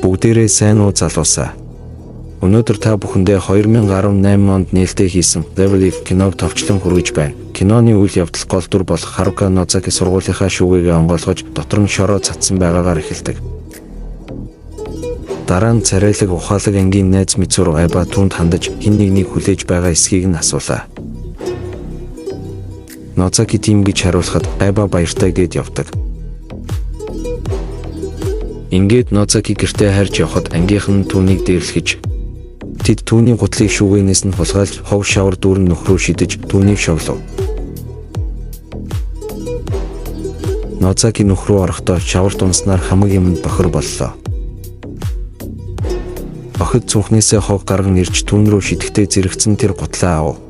Бүгдээрээ сайн уу залуусаа. Өнөөдөр та бүхэндээ 2018 онд нээлттэй хийсэн Cloverleaf киног товчлон хүргэж байна. Киноны үйл явдал гол дүр болох Харука Нозаки сургуулийнхаа шүүгээгээ онгойлгож дотор нь шороо цацсан байгаагаар эхэлдэг. Дараа нь царайлаг ухаалаг ангийн найз Мицуру Айба түүнд хандаж хэн нэгнийг хүлээж байгаа эсхийг нь асуулаа. Нозаки тийм гэж хариулахад Айба баяртай гээд явдаг. Ингээд Нозаки гэртээ харж явхад ангийнх нь түүнийг дээрлэхэж тэд түүний гутлыг шүүгээнээс нь хулгайлж хов шавар дүүрэн нөхрөө шидэж түүнийг шоглов. Нозаки нөх рүү орохдоо шаварт унснаар хамаг юмд бохир боллоо. Охид цүнхнээсээ хог гарган ирж түүн рүү шидэхдээ зэрэгцэн тэр гутлаа ав.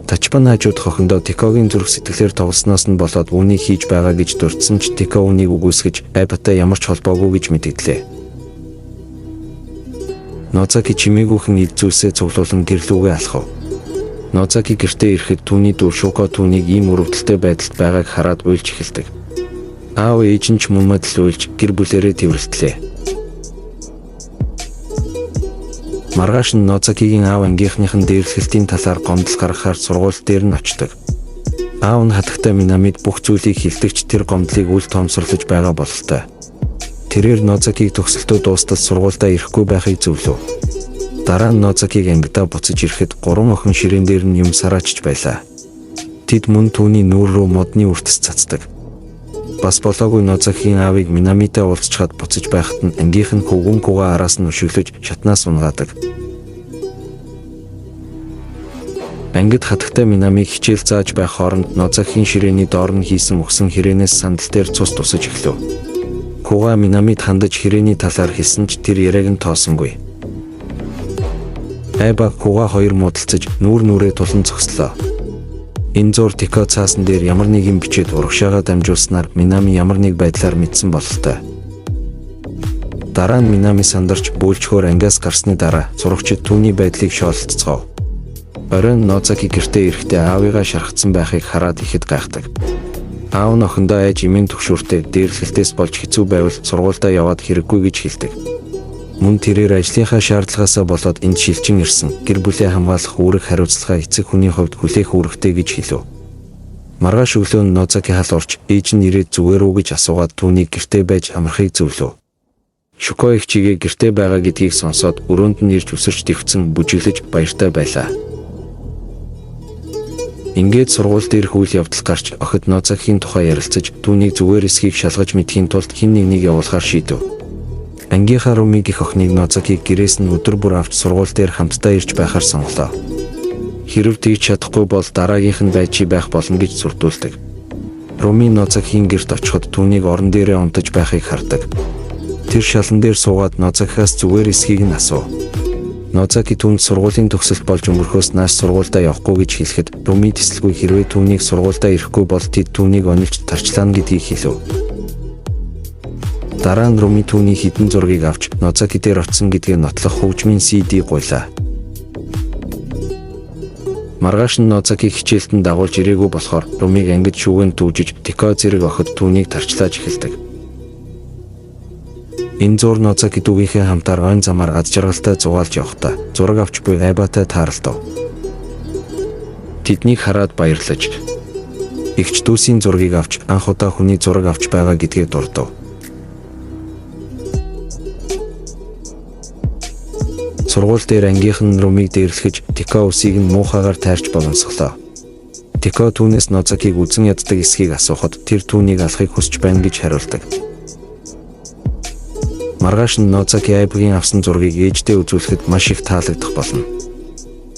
Тачбан хажуудах охиндоо Тикогийн зүрх сэтгэлээр тоглосноос нь болоод үүнийг хийж байгаа гэж дурдсан ч Тико үүнийг үгүйсгэж Айбатай ямар ч холбоогүй гэж мэдэгдлээ. Нозаки чимээгүйхэн эд зүйлсээ цуглуулан гэрлүүгээ алхав. Нозаки гэртээ ирэхэд түүний дүү Шуко түүнийг ийм өрөвдөлтэй байдалд байгааг хараад уйлж эхэлдэг. Аав ээж нь ч мөн адил уйлж гэр бүлээрээ тэврэлтлээ. Маргааш нь Нозакигийн аав ангийнхных нь дээрлэхэлтийн талаар гомдол гаргахаар сургууль дээр нь очдог. Аав нь хатагтай Минамид бүх зүйлийг хэлдэг ч тэр гомдлыг үл тоомсорлож байгаа бололтой. Тэрээр Нозакиг төгсөлтөө дуустал сургуульдаа ирэхгүй байхыг зөвлөв. Дараа нь Нозакиг ангидаа буцаж ирэхэд гурван охин ширээн дээр нь юм сараачж байлаа. Тэд мөн түүний нүүр рүү модны үртэс цацдаг. Бас болоогүй Нозакигийн аавыг Минамитай уулзчхад буцаж байхад нь ангийнх нь хөвгүн куга араас нь өшиглөж шатнаас унгаадаг. Ангид хатагтай Минамиг хичээл зааж байх хооронд Нозакигийн ширээний доор нь хийсэн угсан хэрээнээс сандал дээр цус тусаж эхлэв. Куга Минамид хандаж хэрээний талаар хэлсэн ч тэр яриаг нь тоосонгүй. Айба Куга хоёр муудалцаж нүүр нүрээ тулан зогслоо. Энэ зур Тико цаасан дээр ямар нэгэн бичээд урагшаага дамжуулснаар Минами ямар нэг байдлаар мэдсэн бололтой. Дараа нь Минами сандарч бөөлжхөөр ангиас гарсны дараа сурагчид түүний байдлыг шоолцгов. Оройн Нозаки гэртээ ирэхдээ аавыгаа шархацсан байхыг хараад ихэд гайхдаг. Аав нь охиндоо айж эмийн түгшүүртэй дээрлэхэлтээс болж хэцүү байвал сургуульдаа яваад хэрэггүй гэж хэлдэг. Мөн тэрээр ажлынхаа шаардлагаасаа болоод энд шилжин ирсэн. Гэр бүлээ хамгаалах үүрэг хариуцлага эцэг хүний хувьд хүлээх үүрэгтэй гэж хэлв. Маргааш өглөө нь Нозаки хал урч ээж нь ирээд зүгээр үү гэж асуугаад түүнийг гэртээ байж амархыг зөвлөв. Шуко их чигээ гэртээ байгаа гэдгийг сонсоод өрөөнд нь ирж өсөрч дэвцэн бүжиглэж баяртай байлаа. Ингээд сургууль дээрх үйл явдал гарч охид Нозакигийн тухай ярилцаж түүнийг зүгээр эсхийг шалгаж мэдхийн тулд хэн нэгнийг явуулахар шийдэв. Ангийнхаа Румиг их охиныг Нозакиг гэрээс нь өдөр бүр авч сургууль дээр хамтдаа ирж байхаар сонголоо. Хэрв тэгж чадахгүй бол дараагийнх нь байж байх болно гэж зүрдүүлдэг. Руми Нозакигийн гэрт очиход түүнийг орон дээрээ унтаж байхыг хардаг. Тэр шалан дээр суугаад Нозакигаас зүгээр эсхийг нь асуув. Нозаки түүнд сургуулийн төгсөлт болж өнгөрөхөөс нааш сургуульдаа явахгүй гэж хэлэхэд Руми тэсэлгүй хэрвээ түүнийг сургуульдаа ирэхгүй бол тэд түүнийг онилж тарчлаана гэдгийг хэлв. Дараа нь Руми түүний хэдэн зургийг авч Нозаки дээр очсон гэдгээ нотлох хөгжмийн CD гуйлаа. Маргааш нь Нозаки хичээлд нь дагуулж ирээгүй болохоор Румиг ангид шүүгэн түүжиж Тико зэрэг охид түүнийг тарчлааж эхэлдэг. Энэ зур Нозаки дүүгийнхээ хамтаар ойн замаар аз жаргалтай зугаалж явхдаа зураг авч буй Айбатай тааралдав. Тэднийг хараад баярлаж эгч дүүсийн зургийг авч анх удаа хүний зураг авч байгаа гэдгээ дурдав. Сургууль дээр ангийнх нь Румиг дээрлэхэж Тико үсийг нь муухайгаар тайрч боломсглоо. Тико түүнээс Нозакиг үзэн яддаг эсхийг асуухад тэр түүнийг алахыг хүсч байна гэж хариулдаг. Маргааш нь Нозаки Айбагийн авсан зургийг ээждээ үзүүлэхэд маш их таалагдах болно.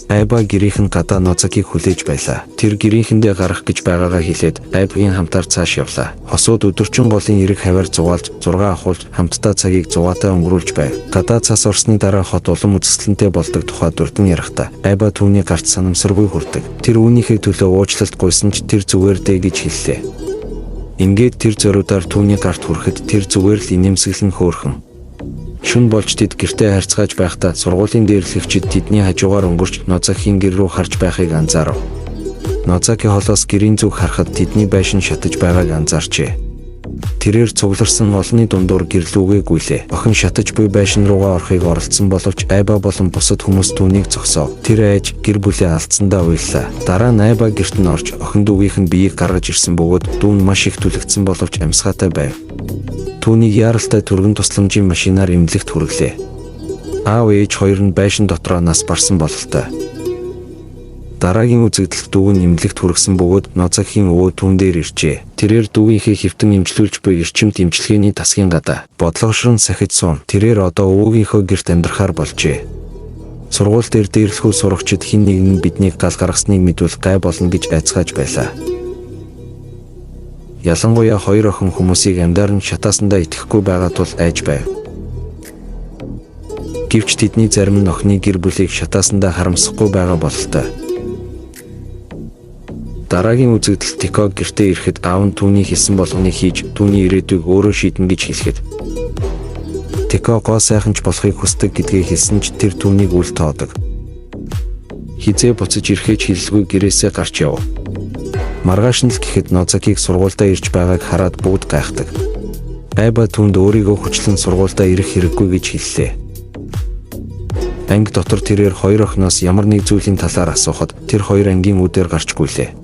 Айба гэрийнх нь гадаа Нозакиг хүлээж байлаа. Тэр гэрийнхэндээ гарах гэж байгаагаа хэлээд Айбагийн хамтаар цааш явлаа. Хосууд өдөржин голын эрэг хавиар зугаалж зургаа авахулж хамтдаа цагийг зугаатай өнгөрүүлж байв. Гадаа цас орсны дараа хот улам үзэсгэлэнтэй болдог тухай дурдан ярихдаа Айба түүний гарт санамсаргүй хүрдэг. Тэр үүнийхээ төлөө уучлалт гуйсан ч тэр зүгээр дээ гэж хэллээ. Ингээд тэр зориудаар түүний гарт хүрэхэд тэр зүгээр л инээмсэглэн хөөрхөн. Шөнө болж тэд гэртээ харьцгааж байхдаа сургуулийн дээрлэгчид тэдний хажуугаар өнгөрч Нозакигийн гэр рүү харж байхыг анзаарав. Нозаки холоос гэрийн зүг харахад тэдний байшин шатаж байгааг анзаарчээ. Тэрээр цугларсан олонний дундуур гэрлүүгээ гүйлээ. Охин шатаж буй байшин руугаа орохыг оролдсон боловч Айба болон бусад хүмүүс түүнийг зогсоов. Тэр айж гэр бүлээ алдсандаа уйллаа. Дараа нь Айба гэрт нь орж охин дүүгийнх нь биеийг гаргаж ирсэн бөгөөд дүү нь маш их түлэгдсэн боловч амьсгаатай байв. Түүнийг яаралтай түргэн тусламжийн машинаар эмнэлэгт хүргэлээ. Аав ээж хоёр нь байшин дотроо нас барсан бололтой. Дараагийн үзэгдэлд дүү нь эмнэлэгт хүргэсэн бөгөөд Нозакийн өвөө түүн дээр иржээ. Тэрээр дүүгийнхээ хэвтэн эмчлүүлж буй эрчимт эмчилгээний тасгийн гадаа бодлогошрон сахиж суун. Тэрээр одоо өвөөгийнхөө гэрт амьдрахаар болжээ. Сургууль дээр дээрлэхүү сурагчид хэн нэг нь биднийг гал гаргасныг мэдвэл гай болно гэж айцгааж байлаа. Ялангуяа хоёр охин хүмүүсийг амьдаар нь шатаасандаа итгэхгүй байгаа тул айж байв. Гэвч тэдний зарим нь охины гэр бүлийг шатаасандаа харамсахгүй байгаа бололтой. Дараагийн үзэгдэлд Тико гэртээ ирэхэд аав нь түүний хэлсэн болгоныг хийж түүний ирээдүйг өөрөө шийднэ гэж хэлэхэд Тико гоо сайхан ч болохыг хүсдэг гэдгээ хэлсэн ч тэр түүнийг үл тоодог. Хэзээ буцаж ирэхээ ч хэлэлгүй гэрээсээ гарч яв. Маргааш нь л гэхэд Нозакиг сургуульдаа ирж байгааг хараад бүгд гайхдаг. Айба түүнд өөрийгөө хүчлэн сургуульдаа ирэх хэрэггүй гэж хэллээ. Анги дотор тэрээр хоёр охиноос ямар нэг зүйлийн талаар асуухад тэр хоёр ангийн үүдээр гарч гүйлээ.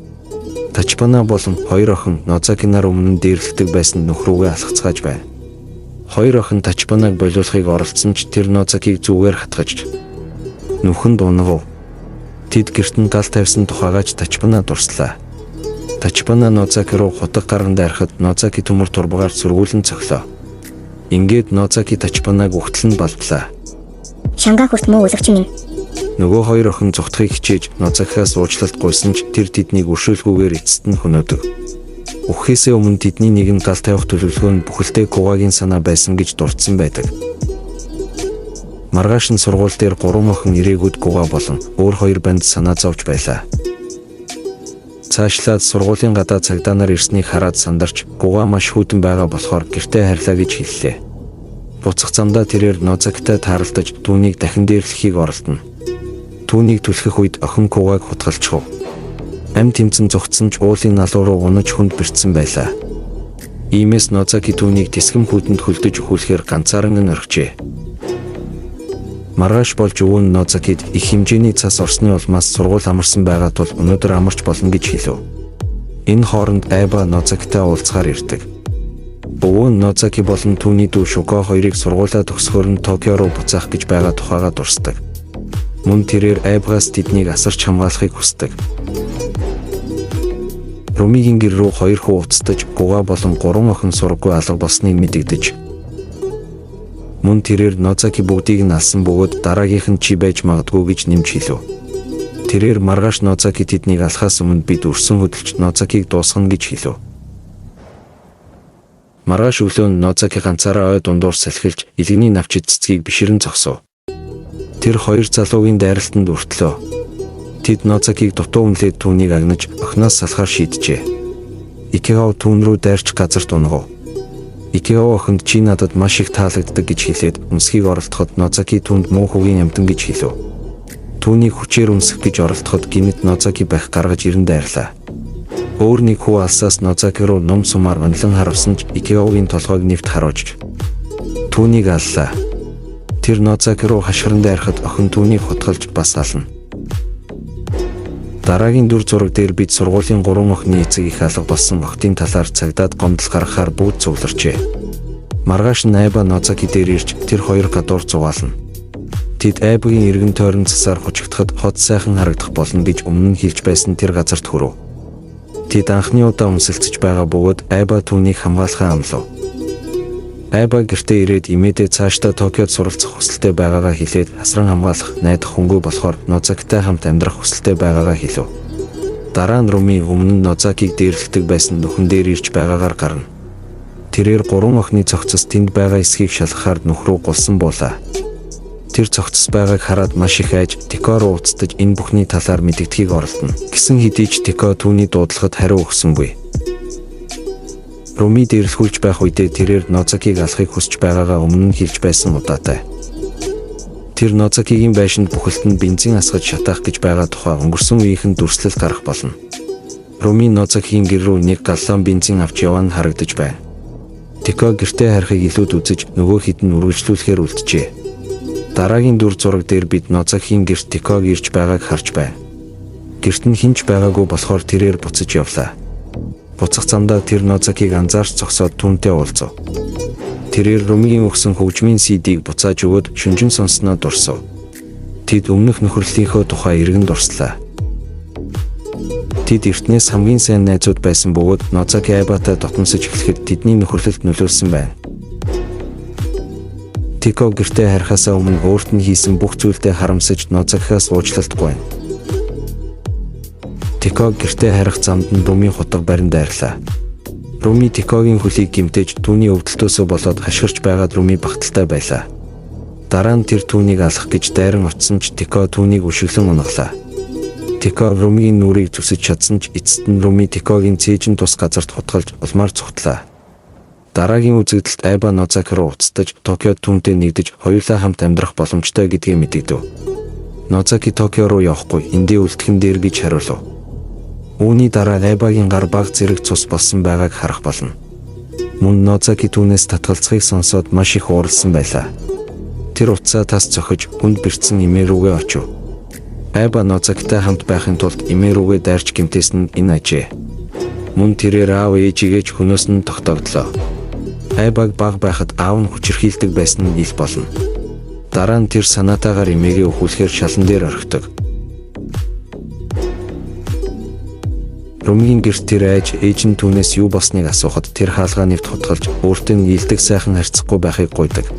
Тачбана болон хоёр охин Нозакинаар өмнө нь дээрлэхдэг байсан нөх рүүгээ алхацгааж байв. Хоёр охин Тачбанаг болиулахыг оролдсон ч тэр Нозакиг зүгээр хатгаж нүхэнд унагав. Тэд гэрт нь гал тавьсан тухайгаа ч Тачбана дурслаа. Тачбана Нозаки руу хутаг гарган дайрахад Нозаки төмөр турбагаар сөргүүлэн цохилоо. Ингээд Нозаки Тачбанаг угтал нь балдлаа. Шангаа хүрт муу өлөгч минь. Нөгөө хоёр охин зугтахыг хичээж Нозакаас уучлалт гуйсан ч тэр тэднийг өршөөлгүйгээр эцэст нь хөнөөдөг. Үхэхээсээ өмнө тэдний нэг нь гал тавих төлөвлөгөө нь бүхэлдээ Кугагийн санаа байсан гэж дурдсан байдаг. Маргааш нь сургууль дээр гурван охин ирээгүүд Куга болон өөр хоёр банд санаа зовж байлаа. Цаашлаад сургуулийн гадаа цагдаа нар ирснийг хараад сандарч Куга маш хүйтэн байгаа болохоор гэртээ харьлаа гэж хэллээ. Буцах замдаа тэрээр Нозактай тааралдаж түүнийг дахин дээрлэхийг оролдоно. Түүнийг түлхэх үед охин Кугаг хутгалчихав. Амь тэмцэн зугтсан ч уулын налуу руу унаж хүнд бэртсэн байлаа. Иймээс Нозаки түүнийг тэсгэм хүдэнд хөлдөж өхүүлэхээр ганцааран нь орхижээ. Маргааш болж өвөө нь Нозакид их хэмжээний цас орсны улмаас сургууль амарсан байгаа тул өнөөдөр амарч болно гэж хэлв. Энэ хооронд Айба Нозакитай уулзахаар ирдэг. Өвөө нь Нозаки болон түүний дүү Шуко хоёрыг сургуулиа төгсөхөөр нь Токио руу буцаах гэж байгаа тухайгаа дурсдаг. Мөн тэрээр Айбгаас тэднийг асарч хамгаалахыг хүсдэг. Румигийн гэр рүү хоёр хүү уцтаж, Гуга болон гурван охин сураггүй алга болсныг мэдэгдэж. Мөн тэрээр Нозаки бүгдийг нь алсан бөгөөд дараагийнх нь чи байж магадгүй гэж нэмж хэлв. Тэрээр маргааш Нозаки тэднийг алхаас өмнө бид өрсөн хөдөлж Нозакиг дуусгана гэж хэлв. Маргааш өглөө нь Нозаки ганцаараа ой дундуур салхилж, илгэний навчид цэцгийг биширэн зогсов. Тэр хоёр залуугийн дайралтанд өртлөө. Тэд Нозакиг дутуу үнэлээд түүнийг агнаж охиноос салахаар шийджээ. Икигав түүн рүү дайрч газарт унагав. Икигав охинд чи надад маш их таалагддаг гэж хэлээд үнсхийг оролдоход Нозаки түүнд муу хүүгийн амьтан гэж хэлв. Түүнийг хүчээр үнсэх гэж оролдоход гэнэт Нозаки бах гаргаж ирэн дайрлаа. Өөр нэг хүү алсаас Нозаки руу нум сумаар онилон харавсан ч Икигавын толгойг нэвт харуулж түүнийг аллаа. Тэр Нозаки руу хашгиран дайрахад охин түүнийг хутгалж бас ална. Дараагийн дүр зураг дээр бид сургуулийн гурван охины эцэг их алга болсон охидын талаар цагдаад гомдол гаргахаар бүгд цугларчээ. Маргааш нь Айба Нозаки дээр ирж тэр хоёр гадуур зугаална. Тэд Айбагийн эргэн тойрон засаар хучигдахад хот сайхан харагдах болно гэж өмнө нь хэлж байсан тэр газарт хүрв. Тэд анхны удаа үнсэлцэж байгаа бөгөөд Айба түүнийг хамгаалахаа амлав. Айба гэртээ ирээд имээдээ цаашдаа Токиод суралцах хүсэлтэй байгаагаа хэлээд асран хамгаалах найдах хүнгүй болохоор Нозакитай хамт амьдрах хүсэлтэй байгаагаа хэлв. Дараа нь Руми өмнө нь Нозакиг дээрлэхдэг байсан нөхөн дээр ирж байгаагаар гарна. Тэрээр гурван охины цогцос тэнд байгаа эсхийг шалгахаар нүх рүү гулсан буулаа. Тэр цогцос байгааг хараад маш их айж Тико руу уцтаж энэ бүхний талаар мэдэгдэхийг оролдоно. Гэсэн хэдий ч Тико түүний дуудлагад хариу өгсөнгүй. Руми дээрлэхүүлж байх үедээ тэрээр Нозакиг алахыг хүсэж байгаагаа өмнө нь хэлж байсан удаатай. Тэр Нозакигийн байшинд бүхэлд нь бензин асгаж шатаах гэж байгаа тухай өнгөрсөн үеийнхэн дүрслэл гарах болно. Руми Нозакигийн гэр рүү нэг галлон бензин авч яваа нь харагдаж байна. Тико гэртээ харихыг илүүд үзэж нөгөө хэд нь үргэлжлүүлэхээр үлджээ. Дараагийн дүр зураг дээр бид Нозакийн гэрт Тиког ирж байгааг харж байна. Гэрт нь хэн ч байгаагүй болохоор тэрээр буцаж явлаа. Буцах замдаа тэр Нозакийг анзаарч зогсоод түүнтэй уулзав. Тэрээр Румигийн өгсөн хөгжмийн CD-г буцааж өгөөд шүнжин сонссноо дурсав. Тэд өмнөх нөхөрлөлийнхөө тухай эргэн дурслаа. Тэд эртнээс хамгийн сайн найзууд байсан бөгөөд Нозаки Айбатай дотносож эхлэхэд тэдний нөхөрлөлд нөлөөлсөн байна. Тико гэртээ харихаасаа өмнө өөрт нь хийсэн бүх зүйлдээ харамсаж Нозакиас уучлалт гуйна. Тико гэртээ харих замд нь Руми хутга барин дайрлаа. Руми Тикогийн хөлийг гэмтээж түүний өвдөлтөөсөө болоод хашгирч байгаад Руми бахталтай байлаа. Дараа нь тэр түүнийг алах гэж дайран очсон ч Тико түүнийг өшиглөн унаглаа. Тико Румигийн нүрийг зүсэж чадсан ч эцэст нь Руми Тикогийн цээжин тус газарт хутгалж улмаар цугтлаа. Дараагийн үзэгдэлд Айба Нозаки руу уцтаж Токиод түүнтэй нэгдэж хоёулаа хамт амьдрах боломжтой гэдгээ мэдэгдэв. Нозаки Токио руу явахгүй эндээ үлдэх нь дээр гэж хариулав. Үүний дараа Айбагийн гар баг зэрэг цус болсон байгааг харах болно. Мөн Нозаки түүнээс татгалзахыг сонсоод маш их уурласан байлаа. Тэр утсаа тас цохиж хүнд бэртсэн эмээ рүүгээ очив. Айба Нозакитай хамт байхын тулд эмээ рүүгээ дайрч гэмтээсэн нь энэ ажээ. Мөн тэрээр аав ээжигээ ч хөнөөс нь тогтоогдлоо. Айбаг бага байхад аав нь хүчирхийлдэг байсан нь ил болно. Дараа нь тэр санаатаагаар эмээгээ өхүүлэхээр шалан дээр орхидог. Румигийн гэрт тэр айж ээж нь түүнээс юу болсныг асуухад тэр хаалгаа нэвт хутгалж өөртөө нь ийдэг сайхан харьцахгүй байхыг гуйдаг.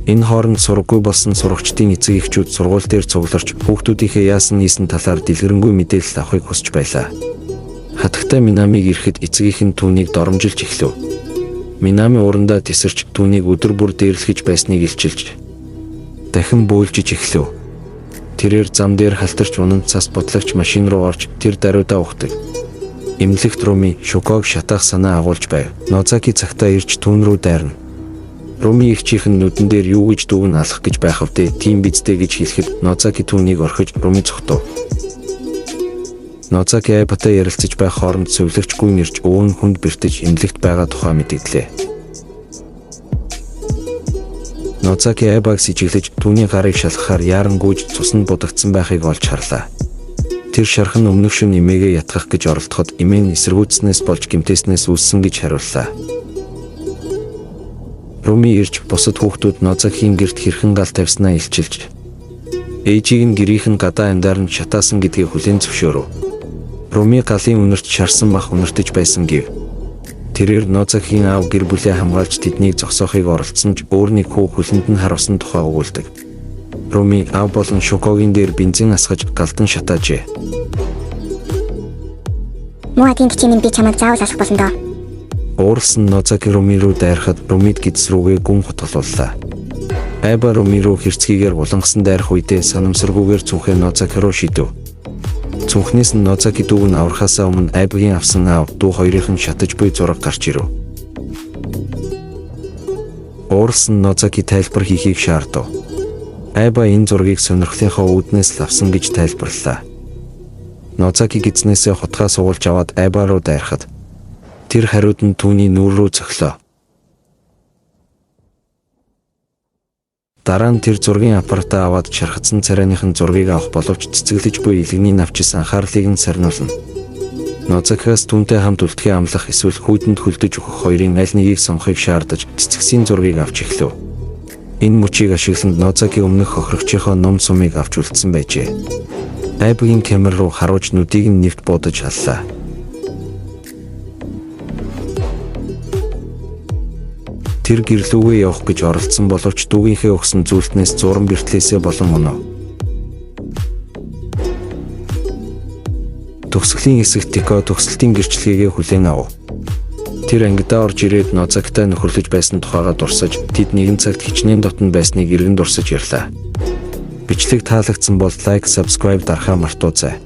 Энэ хооронд сураггүй болсон сурагчдын эцэг эхчүүд сургууль дээр цугларч хүүхдүүдийнхээ яасан нийсэн талаар дэлгэрэнгүй мэдээлэл авахыг хүсэж байлаа. Хатагтай Минамиг ирэхэд эцэгийнх нь түүнийг доромжилж эхлэв. Минами урандаа тесэрч түүнийг өдөр бүр дээрлэхэж байсныг илчилж дахин бөөлжиж эхлэв. Тэрээр зам дээр халтарч унан цас будлагч машин руу орж тэр даруйдаа ухдаг. Эмнэлэгт Руми Шуког шатаах санаа агуулж байв. Нозаки цагтаа ирж түүн рүү дайрна. Руми эгчийнх нь нүдэн дээр юу гэж дүүг нь алах гэж байх вдэ, тийм биз дээ гэж хэлэхэд Нозаки түүнийг орхиж Руми цухтав. Нозаки Айбатай ярилцаж байх хооронд сувилагч гүйн ирж өвөө нь хүнд бэртэж эмнэлэгт байгаа тухай мэдэгдлээ. Нозаки Айбаг сэжиглэж түүний гарыг шалгахаар яаран гүйж цуснд будагдсан байхыг олж харлаа. Тэр шарх нь өмнөх шөнө эмээгээ ятгах гэж оролдоход эмээ нь эсэргүүцснээс болж гэмтээснээс үүссэн гэж хариуллаа. Руми ирж бусад хүүхдүүд Нозакийн гэрт хэрхэн гал тавьснаа илчилж ээжийг нь гэрийнх нь гадаа амьдаар нь шатаасан гэдгийг хүлээн зөвшөөрөв. Руми галын үнэрт шарсан мах үнэртэж байсан гэв. Тэрээр Нозакийн аав гэр бүлээ хамгаалж тэднийг зогсоохыг оролдсон ч өөр нэг хүү хөлөнд нь харуулсан тухай өгүүлдэг. Руми аав болон Шукогийн дээр бензин асгаж галдан шатаажээ. Муу адгийн кичээ минь, би чамайг заавал алах болно доо. Ууралсан Нозаки Руми руу дайрахад Румид гэдэс рүүгээ гүн хутгалууллаа. Айба Руми руу хэрцгийгээр булангасан дайрах үедээ санамсаргүйгээр цүнхээ Нозаки руу шидэв. Цүнхнээс нь Нозаки дүүг нь аврахаасаа өмнө Айбагийн авсан аав дүү хоёрыг нь шатаж буй зураг гарч ирэв. Ууралсан Нозаки тайлбар хийхийг шаардав. Айба энэ зургийг сонирхлынхоо үүднээс л авсан гэж тайлбарлалаа. Нозаки гэдэснээсээ хутгаа сугалж аваад Айба руу дайрахад тэр хариуд нь түүний нүүр рүү цохилоо. Дараа нь тэр зургийн аппаратаа аваад шархацсан царайных нь зургийг авах боловч цэцэглэж буй илгэний навчис анхаарлыг нь сарниулна. Нозакиас түүнтэй хамт үлдэхээ амлах эсвэл хүйтэнд хөлдөж өгөх хоёрын аль нэгийг сонгохыг шаардаж цэцгсийн зургийг авч эхлэв. Энэ мөчийг ашиглан Нозаки өмнөх хохирогчийнхоо ном сумыг авч үлдсэн байжээ. Айбагийн камер руу харуулж нүдийг нь нэвт буудаж аллаа. Тэр гэрлүүгээ явах гэж оролдсон боловч дүүгийнхээ өгсөн зүйлтнээс зуран бэртлээсээ болон унав. Төгсгөлийн хэсэгт Тико төгсөлтийн гэрчлэгээ хүлээн авав. Тэр ангидаа орж ирээд Нозактай нөхөрлөж байсан тухайгаа дурсаж, тэд нэгэн цагт хичнээн дотно байсныг эргэн дурсаж ярьлаа. Бичлэг таалагдсан бол like, subscribe дарахаа мартуузай.